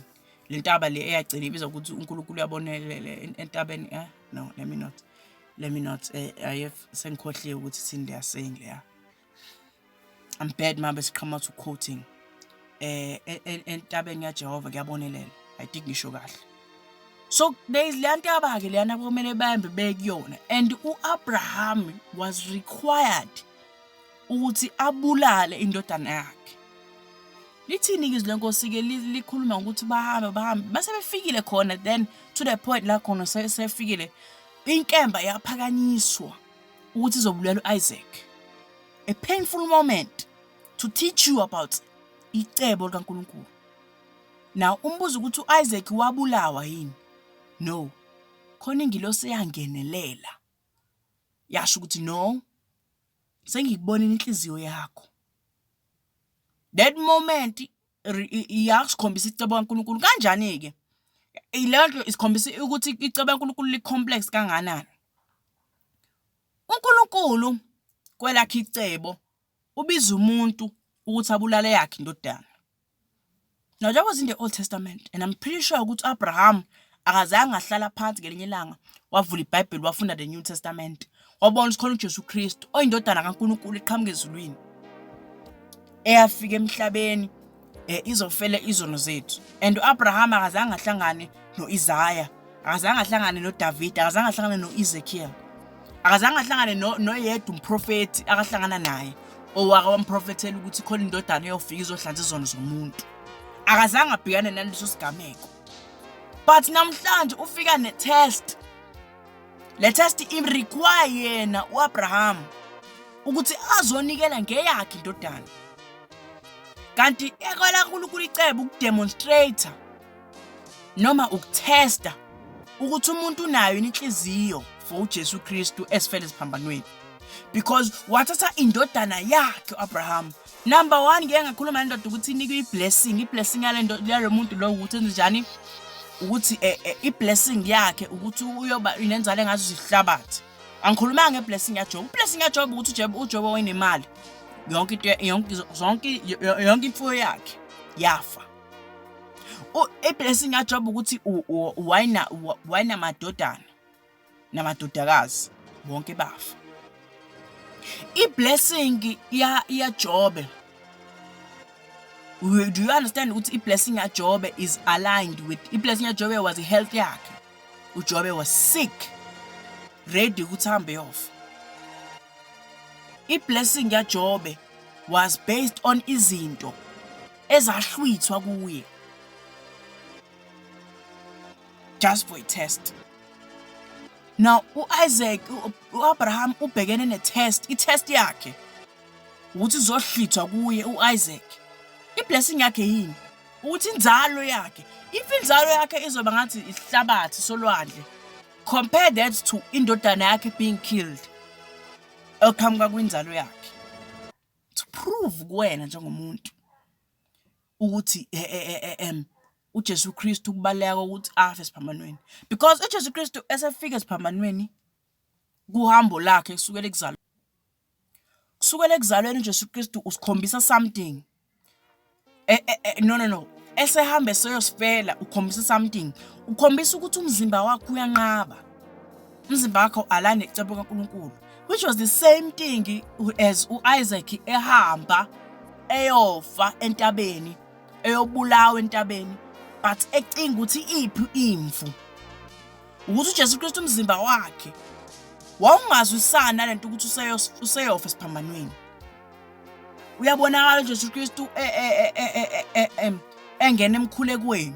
le ntaba le eyagcina ibizwa ukuthi uNkulunkulu uyabonelela entabeni. No, let me not I have sengikhohliwe ukuthi thini they are saying leya. I'm bad mabe siqhamuka to quoting. Entabeni kaJehova kuyabonelela, I think ngisho kahle. So there is leya ntaba ke leyana kumele bayambe bekuyona, and uAbraham was required ukuthi abulale indodana yakhe. Lithini izwi leNkosi ke? Likhuluma ngokuthi bahambe bahambe, base befikile khona, then to the point la khona sefikile, inkemba yaphakanyiswa ukuthi izobulala uIsaac. A painful moment to teach you about icebo likaNkulunkulu. Now umbuzo ukuthi uIsaac wabulawa yini? No, khona ingilosi eyangenelela, yasho ukuthi no, sengikubonile inhliziyo yakho. That moment iyasikhombisa icebo kaNkulunkulu. Kanjani ke leyo nto isikhombisa ukuthi icebo kaNkulunkulu li complex kanganani? uNkulunkulu kwelakhe icebo ubiza umuntu ukuthi abulale yakhe indodana. Now that was in the Old Testament, and I'm pretty sure ukuthi Abraham akazange ahlala phansi ngelinye ilanga wavula iBhayibheli, wafunda the New Testament, wabona ukuthi khona uJesu Kristu oyindodana kaNkulunkulu eqhamuka ezulwini, eyafika emhlabeni izofela izono zethu. And uAbraham akazange ahlangane noIsaiah, akazange ahlangane noDavid, akazange ahlangane noEzekiel, akazange ahlangane noyedwa umprofeti akahlangana naye owake wamprofethela ukuthi khona indodana eyofika izohlanza izono zomuntu. Akazange abhekane naleso sigameko. But namhlanje ufika ne-test. Le test i-require yena uAbraham ukuthi azonikela ngeyakhe indodana, kanti ekwela uNkulunkulu icebo ukudemonstrate. Noma ukutesta ukuthi umuntu unayo inhliziyo for uJesu Kristu esifele esiphambanweni. Because wathatha indodana yakhe uAbraham. Number 1, ngeke ngakhuluma nendoda ukuthi inikwe iblessing, iblessing yale yalo muntu lo ukuthi enze njani, ukuthi iblessing yakhe ukuthi uyoba inenzalo engathi isihlabathi. Angikhulumanga ngeblessing yaJob. Iblessing yaJob ukuthi uJob wayenemali. Yonke into, yonke zonke yonke imfuyo yakhe yafa. I-blessing yaJob ukuthi wayinamadodana namadodakazi, bonke bafa. I-blessing ya Jobe, do you understand ukuthi i-blessing yaJobe is aligned with, i-blessing yaJobe was i-health yakhe. UJobe was sick, ready ukuthi ahambe yofa. I-blessing yaJobe was based on izinto ezahlwithwa kuye just for a test. Now uIsaac, uAbraham ubhekene ne-test. I-test yakhe ukuthi izohlithwa kuye uIsaac. I-blessing yakhe yini? Ukuthi inzalo yakhe, if inzalo yakhe izoba ngathi isihlabathi solwandle, compare that to indodana yakhe being killed eqhamuka kwinzalo yakhe, to prove kuwena njengomuntu ukuthi uJesu Kristu kubaleka ukuthi afe esiphambanweni, because uJesu Kristu esefika esiphambanweni kuhambo lakhe kusukela ekuzalweni, uJesu Kristu usikhombisa something. No, esehambe seyosifela ukhombisa something, ukhombisa ukuthi umzimba wakho uyanqaba, umzimba wakho alane icebo kaNkulunkulu, which was the same thing as uIsaac ehamba eyofa entabeni, eyobulawa entabeni, but ecinga ukuthi iphi imvu, ukuthi uJesu Kristu umzimba wakhe wawungazwisani nalento ukuthi useyofa esiphambanweni. Uyabonakala uJesu Kristu engena emkhulekweni.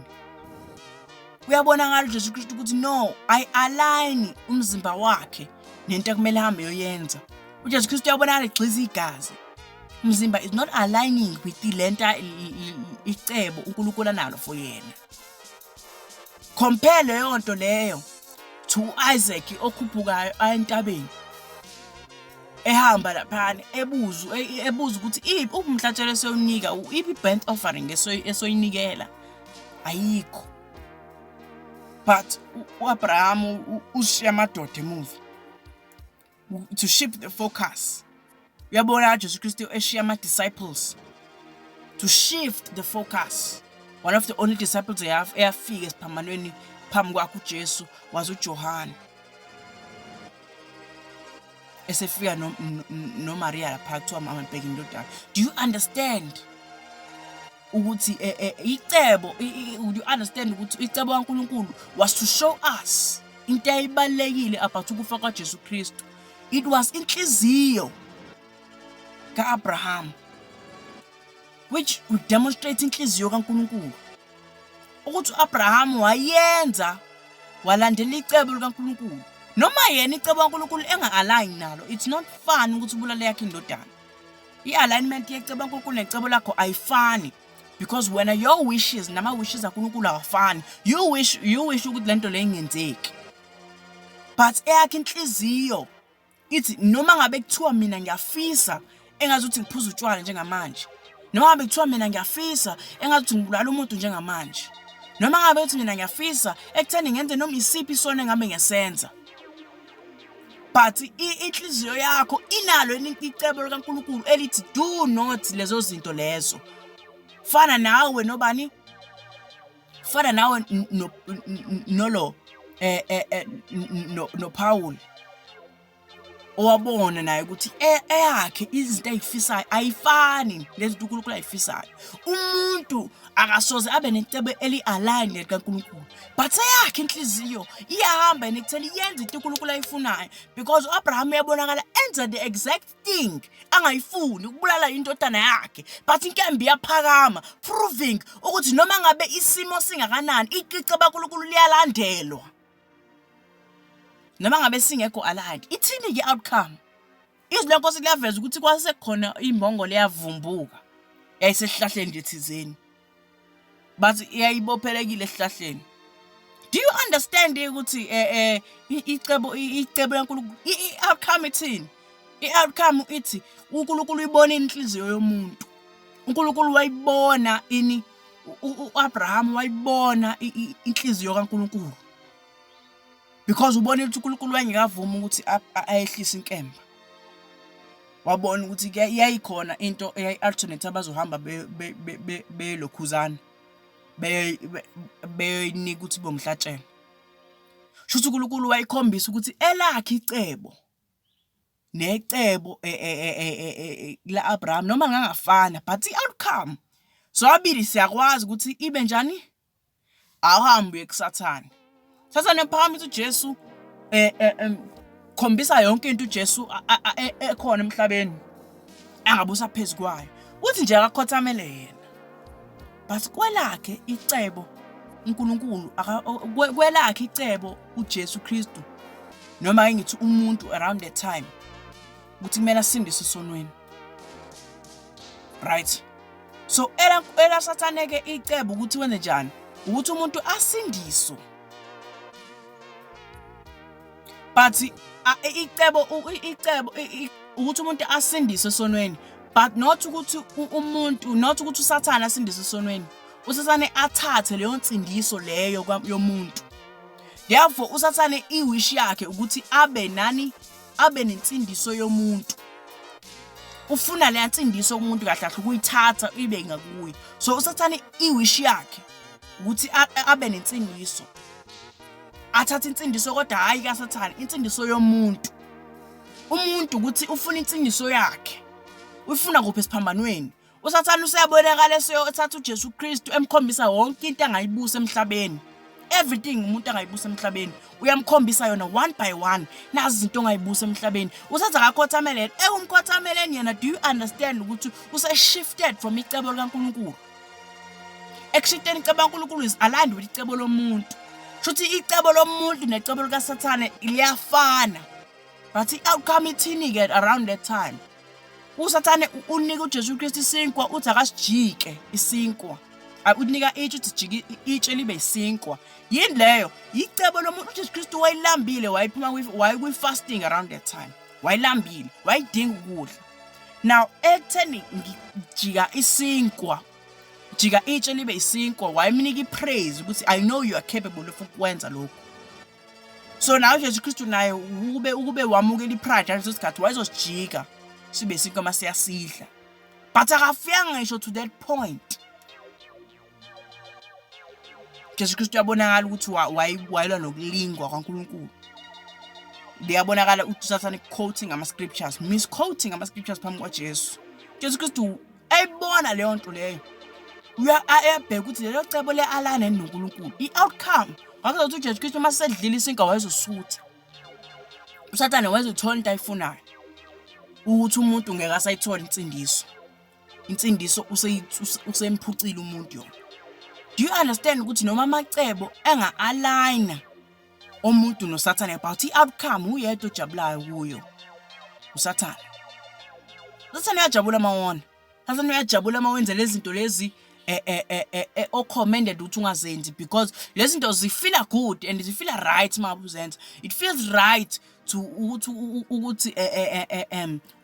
Uyabonakala uJesu Kristu ukuthi no, I align umzimba wakhe nento ekumele ahambe yoyenza. UJesu Kristu uyabonakala egxiza igazi. Umzimba is not aligning with lento, icebo uNkulunkulu analo for yena. Compare leyo nto leyo to Isaac okhuphukayo entabeni, ehamba laphana, ebuza ukuthi iphi umhlatshelo esiyowunika, iphi burnt offering esoyinikela, ayikho. But uAbraham ushiya amadoda emuva to shift the focus. Uyabona Jesu Kristu eshiya ama disciples to shift the focus. One of the only disciples eyafika esiphambanweni phambi kwakhe uJesu was uJohane, esefika noMaria lapha, kuthiwa, "Mama, bheka indodana." Do you understand ukuthi icebo, do you understand ukuthi icebo kaNkulunkulu was to show us into eyayibalekile about ukufa kwaJesu Kristu? It was inhliziyo kaAbraham which would demonstrate inhliziyo kaNkulunkulu, ukuthi uAbraham wayenza, walandela icebo likaNkulunkulu noma yena icebo kaNkulunkulu enga-align nalo. It's not fun ukuthi ubulale yakhe indodana. I-alignment yecebo kaNkulunkulu necebo lakho ayifani, because wena your wishes nama-wishes kaNkulunkulu awafani. You wish ukuthi lento le ingenzeki, but eyakhe inhliziyo ithi noma ngabe kuthiwa mina ngiyafisa engazuthi ngiphuza utshwala njengamanje, noma ngabe kuthiwa mina ngiyafisa engazuthi ngibulala umuntu njengamanje, noma ngabe kuthi mina ngiyafisa ekutheni ngenze noma isiphi isono engabe ngiyasenza, but inhliziyo yakho inalo icebo likaNkulunkulu elithi do not lezo zinto lezo. Fana nawe nobani, fana nawe nolo no Paul owabona naye ukuthi eyakhe izinto ayifisayo ayifani nezinto uNkulunkulu ayifisayo. Umuntu akasoze abe necebo eli-align likaNkulunkulu, but eyakhe inhliziyo iyahamba nekutheni yenze into uNkulunkulu ayifunayo, because uAbraham uyabonakala enza the exact thing angayifuni, ukubulala indodana yakhe, but inkemba iyaphakama, proving ukuthi noma ngabe isimo singakanani, icebo kaNkulunkulu liyalandelwa noma ngabe singekho aligned. Ithini ke outcome? Izwi leNkosi liyaveza ukuthi kwase khona imbongolo eyavumbuka, yayisesihlahleni nje thizeni, bathi yayibophelekile esihlahleni. Do you understand ukuthi icebo laNkulunkulu, i-outcome ithini? I-outcome ithi uNkulunkulu uyibona inhliziyo yomuntu. uNkulunkulu wayibona ini? U-Abraham wayibona inhliziyo kaNkulunkulu. Because ubonile ukuthi uNkulunkulu wayengekavumi ukuthi ayehlise inkemba. Wabona ukuthi yayikhona into eyayi-alternate abazohamba belokhuzana beyoyinika ukuthi bomhlatshelo. Shuthi uNkulunkulu wayikhombisa ukuthi elakhe icebo necebo la-Abraham noma ngangafana, but i-outcome sobabili siyakwazi ukuthi ibe njani. Awuhambe uye kuSathane. Sathane uphakamisa uJesu, khombisa yonke into uJesu ekhona emhlabeni angabusa phezu kwayo, uthi nje akakhothamele yena. But kwelakhe icebo uNkulunkulu, kwelakhe icebo uJesu Kristu, noma ake ngithi umuntu around that time, ukuthi kumele asindiswe esonweni, right? So elaSathane ke icebo ukuthi wenze njani ukuthi umuntu asindiswe, but icebo ukuthi umuntu asindiswe esonweni, but not ukuthi umuntu, not ukuthi uSathane asindiswe esonweni. USathane athathe leyo nsindiso leyo yomuntu. Therefore uSathane i-wish yakhe ukuthi abe nani? Abe nensindiso yomuntu. Ufuna leya nsindiso kumuntu kahle kahle, ukuyithatha ibe ngakuye. So uSathane i-wish yakhe ukuthi abe nensindiso, athathe insindiso, kodwa hhayi kaSathane, insindiso yomuntu. Umuntu ukuthi ufuna insindiso yakhe, uyifuna kuphi? Esiphambanweni. USathane useyabonakala eseyothatha uJesu Kristu, emkhombisa wonke into angayibusa emhlabeni. Everything umuntu angayibusa emhlabeni uyamkhombisa yona one by one. Nazi izinto ongayibusa emhlabeni, usathi akakhothamelele, ekumkhothameleni yena. Do you understand ukuthi use-shifted from icebo likaNkulunkulu? Ekushifteni icebo kaNkulunkulu is aligned with icebo lomuntu. Shuthi icebo lomuntu necebo likaSathane liyafana, but i-outcome ithini-ke around that time? USathane unika uJesu Kristu isinkwa, uthi akasijike isinkwa. Unika itshe, uthi jike itshe libe isinkwa. Yini leyo? Icebo lomuntu. UJesu Kristu wayelambile, wayephuma wayekwi-fasting around that time, wayelambile, wayedinga ukudla. Now ekutheni ngijika isinkwa, jika itshe libe isinkwa, wayemnika i-praise ukuthi, "I know you are capable of ukwenza lokhu." So nawe uJesu Kristu naye ukube wamukela i-pride ngaleso sikhathi, wayezosijika sibe isinkwa masiyasidla, but akafikanga ngisho to that point. Jesu Kristu uyabonakala ukuthi wayelwa nokulingwa kwaNkulunkulu. Liyabonakala ukuthi uSathane quoting ama-scriptures, misquoting ama-scriptures phambi kwaJesu. Jesu Kristu eyibona leyo nto leyo, uyabheka ukuthi lelo cebo le-align noNkulunkulu. I-outcome kwakuzothi uJesu Kristu uma sedlile isinkwa wayezosutha, uSathane wayezothola into ayifunayo, ukuthi umuntu ngeke asayithola insindiso. Insindiso usemphucile umuntu yona. Do you understand ukuthi noma amacebo enga-aligna omuntu noSathane, about i-outcome uyedwa ojabulayo kuyo? USathane. USathane uyajabula mawona. Sathane uyajabula uma wenza lezi zinto lezi o-commanded ukuthi ungazenzi, because lezi zinto zifeela good and zifeela right uma ngabe uzenza. It feels right to ukuthi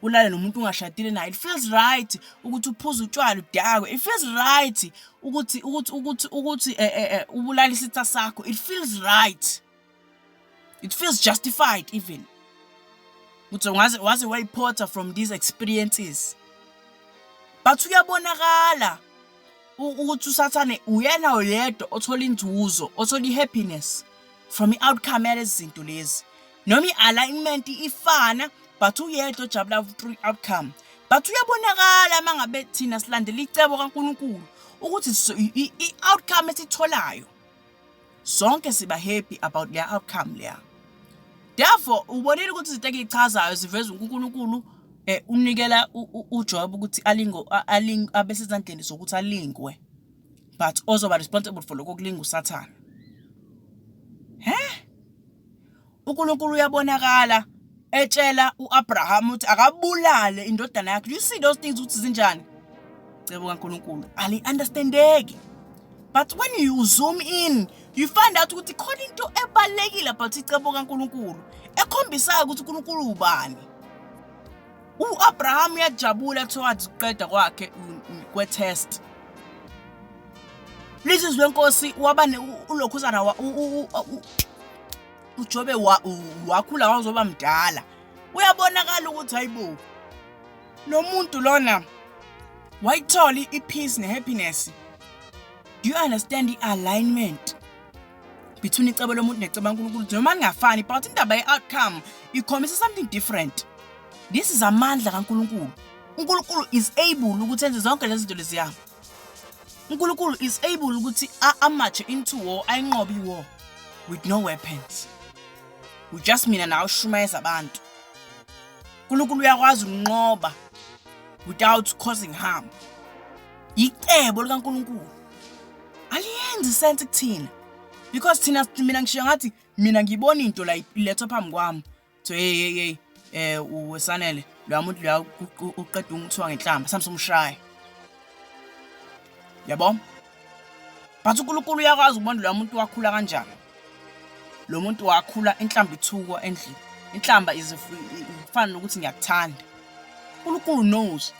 ulale nomuntu ungashadile naye. It feels right ukuthi uphuze utshwala udakwe. It feels right ukuthi ubulale isitha sakho. It feels right, it feels justified even ukuthi ungaze waze wayiphotha from these experiences. But uyabonakala ukuthi uSathane uyena yedwa othola inzuzo, othola i-happiness from i-outcome yalezi zinto lezi. Noma i-alignment ifana, but uyedwa ojabula through i-outcome. But uyabonakala uma ngabe thina silandela icebo kaNkulunkulu ukuthi i-outcome esitholayo, sonke siba happy about leya outcome leya. Therefore ubonile ukuthi izinto engiyichazayo ziveza uNkulunkulu unikela uJob ukuthi alingo abe sezandleni zokuthi alingwe, but ozoba responsible for lokho kulinga uSathane. He, uNkulunkulu uyabonakala etshela uAbraham ukuthi akabulale indodana yakhe. You see those things ukuthi zinjani? Cebo kaNkulunkulu ali understandeki, but when you zoom in, You find out ukuthi khona into ebalulekile about icebo kaNkulunkulu ekhombisayo ukuthi uNkulunkulu ubani. U-Abraham uyajabula towards ukuqeda kwakhe kwe-test. Lizwi lenkosi waba ulokhuzana uJobe wakhula wazoba mdala. Uyabonakala ukuthi hayibo lo muntu lona wayithola i-peace ne-happiness. Do you understand i-alignment between icebo lomuntu necebo kaNkulunkulu? Noma lingafani, but indaba ye-outcome ikhombisa something different. This is amandla kaNkulunkulu. uNkulunkulu is able ukuthi enze zonke lezi zinto leziya. uNkulunkulu is able ukuthi a-march into war, ayinqobe i-war with no weapons. We just mina nawe ushumayeza abantu. uNkulunkulu uyakwazi ukunqoba without causing harm. Icebo likaNkulunkulu aliyenzi sense kuthina, because thina, mina ngishiya ngathi mina ngibona into la ilethwa phambi kwami. So hey, hey, hey, uwesanele lo muntu lo uqeda ungithiwa ngenhlamba, samsumshaya, yabo. But uNkulunkulu uyakwazi ukubona lo muntu wakhula kanjani. Lo muntu wakhula inhlamba ithukwa endlini. Inhlamba is ifana nokuthi ngiyakuthanda. uNkulunkulu knows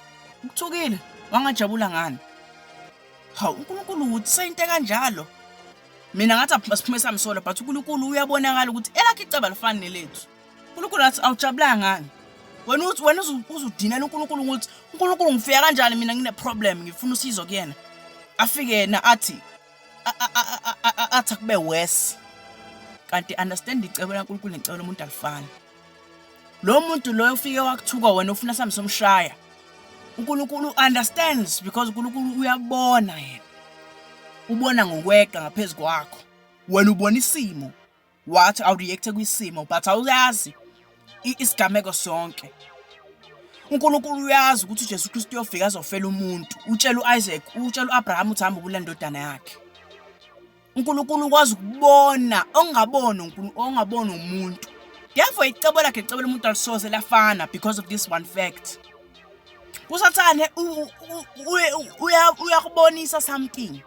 ukuthukile wangajabula ngani. Hawu, uNkulunkulu uthi into kanjalo. Mina ngathi asiphume samsola, but uNkulunkulu uyabonakala ukuthi elakhe icebo alifani nelethu. uNkulunkulu athi awujabulanga ngani. Wena uthi wena uzudinela uNkulunkulu ukuthi uNkulunkulu ngifika kanjani, mina ngine problem, ngifuna usizo kuyena. Afike yena athi akube worse. Kanti understand, icebo laNkulunkulu necebo lomuntu alifani. Lo muntu loyo ufike wakuthuka, wena ufuna sambe somshaya. uNkulunkulu understands because uNkulunkulu uyabona. Yena ubona ngokweqa ngaphezu kwakho. Wena ubona isimo, wathi awureact kwisimo, but awuyazi isigameko sonke. uNkulunkulu uyazi ukuthi uJesu Kristu uyofika azofela umuntu. Utshela uIsaac, utshela uAbraham uthi hamba ubulala indodana yakhe. uNkulunkulu ukwazi ukubona ongabona uNkulunkulu, ongabona umuntu. Therefore icebo lakhe, icebo lomuntu alisoze lafana because of this one fact. Usathane uyakubonisa something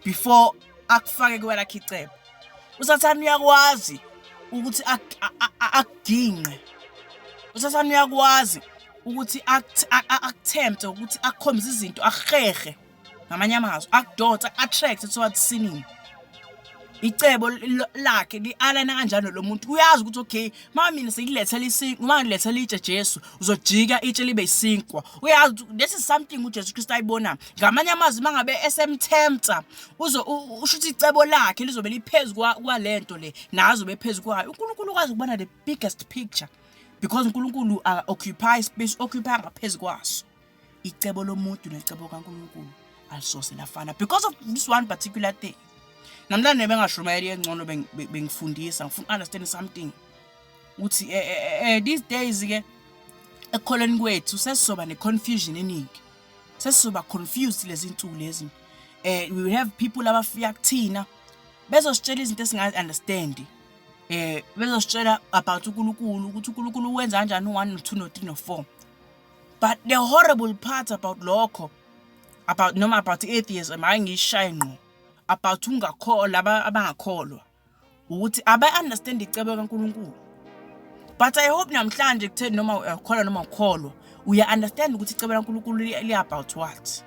before akufake kwelakhe icebo. Usathane uyakwazi ukuthi akuginqe. Usathane uyakwazi ukuthi akuthempe, ukuthi akukhombise izinto, akuhehe, ngamanye amazwi akudonsa, attract towards sinning. Icebo lakhe li-aligna kanjalo. Lo muntu uyazi ukuthi okay, ma mina sengilethela isinkwa, uma ngilethela itshe, Jesu uzojika itshe libe isinkwa. Uyazi ukuthi this is something uJesu Kristu ayibona. Ngamanye amazwi, mangabe esemthempta, uzo usho ukuthi icebo lakhe lizobe liphezu kwalento le, nazo bephezu kwayo. UNkulunkulu ukwazi ukubona the biggest picture because uNkulunkulu occupy space, occupy ngaphezu kwaso. Icebo lomuntu necebo kaNkulunkulu alisoze lafana because of this one particular thing. Namhlanje bengashumayeli engcono, bengifundisa, ngifuna understand something uthi these days ke ekukholeni kwethu sesizoba ne-confusion eningi, sesizoba confused lezi insuku lezi. We will have people abafika kuthina bezositshela izinto esingazi-understand, bezositshela about uNkulunkulu, ukuthi uNkulunkulu wenza kanjani u-1 no-2 no-3 no-4. But the horrible part about lokho, about noma about atheism, hayi ngiyishaye ngqo, about ungakholwa, laba abangakholwa, ukuthi aba-understand icebo kaNkulunkulu. But I hope namhlanje kutheni, noma uyakholwa noma ukholwa, uya-understand ukuthi icebo laNkulunkulu li-about what,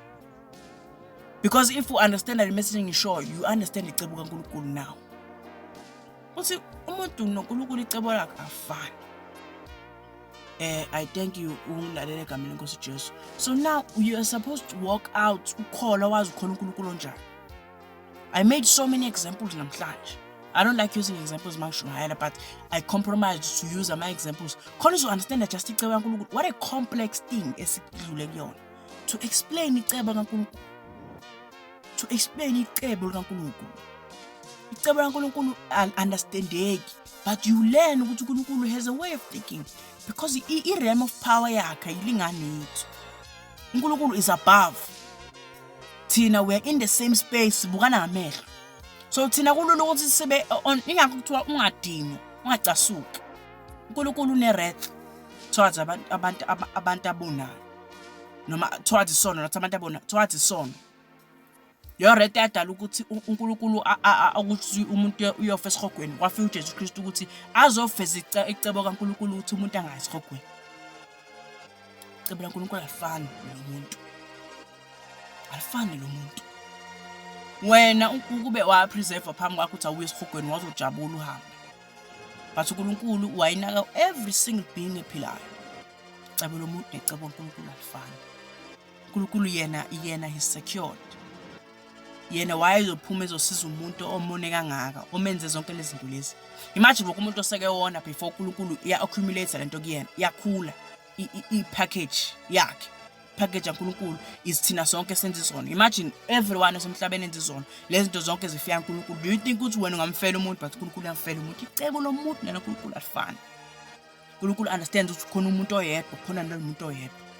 because if you understand the message engishoyo, you understand icebo kaNkulunkulu now, uthi umuntu noNkulunkulu icebo lakhe afani. I thank you ungilalela egameni lenkosi Jesu. So now you are supposed to walk out ukholwa, wazi ukhona uNkulunkulu onjani. I made so many examples namhlanje. I don't like using examples mangishumayela, but I compromised to use ama examples khona uzo understand just icebo kaNkulunkulu. What a complex thing esidlule kuyona to explain icebo kaNkulunkulu, to explain icebo likaNkulunkulu. Icebo likaNkulunkulu understandeki, but you learn ukuthi uNkulunkulu has a way of thinking because i-realm of power yakhe ayilingani yethu. uNkulunkulu is above thina. We are in the same space, sibukana ngamehlo, so thina kulula ukuthi sibe on. Ingakho kuthiwa ungadinwa, ungacasuki. uNkulunkulu une-wrath towards abantu abonayo, noma towards isono, not abantu abona, towards isono. Leyo wrath yadala ukuthi uNkulunkulu ukuthi umuntu uyofa esihogweni. Kwafika uJesu Kristu ukuthi azofeza icebo kaNkulunkulu ukuthi umuntu angayi esihogweni. Icebo laNkulunkulu alifani nomuntu. Alifani nomuntu. Wena ukube wa-preserve phambi kwakho ukuthi awuye esihogweni wazojabula uhambe. But uNkulunkulu wayinaka every single being ephilayo. Icebo lomuntu necebo kaNkulunkulu alifani. uNkulunkulu yena yena he's secured. Yena wayezophuma ezosiza umuntu omone kangaka omenze zonke lezi zinto lezi. Imagine wonke umuntu oseke wona before uNkulunkulu iya accumulate lento kuyena, iyakhula i-package yakhe. Package kaNkulunkulu is thina sonke senza izono. Imagine everyone osemhlabeni enza izono. Lezi zinto zonke zifika uNkulunkulu. Do you think ukuthi wena ungamfela umuntu but uNkulunkulu uyamfela umuntu? Icebo lomuntu nelaNkulunkulu alifani. uNkulunkulu understands ukuthi khona umuntu oyedwa, khona nomuntu oyedwa.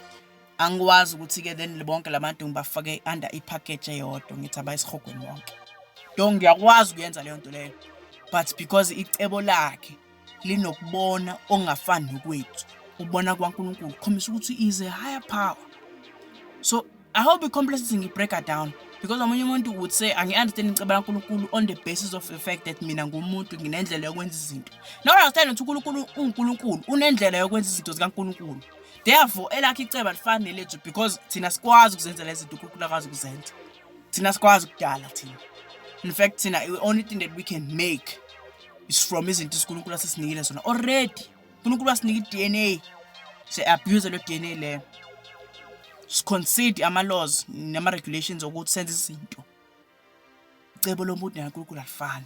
Angikwazi ukuthi-ke then bonke labantu ngibafake under i-package eyodwa ngithi abaye esihogweni bonke. Though ngiyakwazi ukuyenza leyo nto leyo, but because icebo lakhe linokubona okungafani nokwethu, ukubona kukaNkulunkulu kukhombisa ukuthi is a higher power. So I hope i-complexity ngiyi-break down because omunye umuntu would say angi-understand icebo laNkulunkulu on the basis of the fact that mina ngumuntu nginendlela yokwenza izinto. No, understand ukuthi uNkulunkulu uNkulunkulu unendlela yokwenza izinto zikaNkulunkulu. Therefore elakhe icebo alifani nelethu because thina sikwazi ukuzenza lezi zinto uNkulunkulu akwazi ukuzenza. Thina sikwazi ukudala thina. In fact thina the only thing that we can make is from izinto uNkulunkulu asesinikile zona already. uNkulunkulu wasinika i-DNA. Si-abuse lo DNA leyo. Siconcede ama-laws nama-regulations okuthi senze izinto. Icebo lomuntu nelaNkulunkulu alifani.